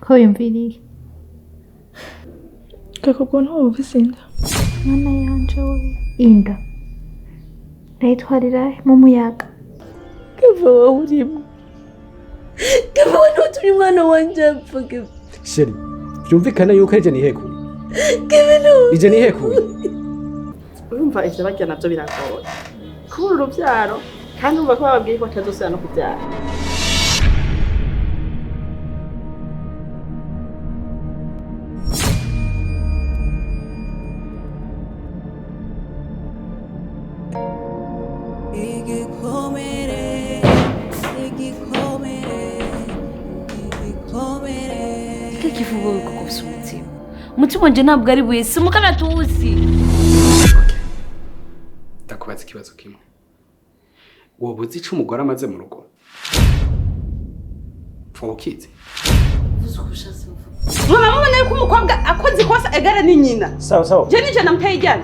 Ko wiyumviriye? Kaka, ubwo ntawe ufise inda? Mwana yanje we, inda ndayitwarira mu muyaga. Keva, wowe urimo. Keva, wowe ntutumye umwana wanje apfa, Keva. Chérie, byumvikane yuko eje nihekuye. Keva, no. Ije nihekuye. Urumva ivyo barya navyo biragoye kubura uruvyaro, kandi urumva ko bababwiye ko batazosubira no kuvyara. Igikomere, igikomere, igikomere. Kiki kivuga yuko kufise umutima. Umutima wanje ntabwo ari buye, si umukaratusi. Ndakubaza ikibazo kimwe: woba uzi ico umugore amaze mu rugo? Woba ukizi? Uvuze uko ushatse uvuga. Mwaba mubona yuko umukobwa akoze ikosa egara ni nyina. Sawa sawa. Je nije namuteye ijyana.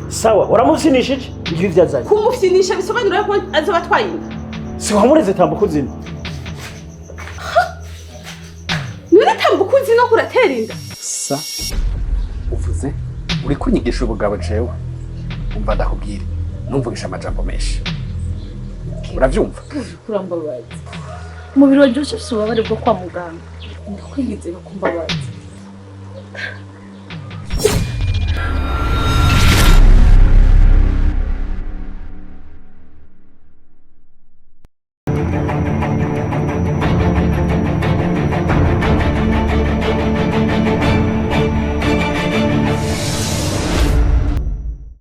Sawa, waramusinishije ivyo vyazanye. Kumufyinisha bisobanura ko azoba atwaye inda? Si wamureze tambuka uzina. None tambuka uzi no kuratera inda. Sa uvuze uri kunyigisha ubugabo? Jewe umva, ndakubwire, numvugisha amajambo menshi, uravyumva? Kurambabaza. Umubiri wanje wose ufise ububabare bwo kwa muganga. Ndakwinginze, kumbabaza.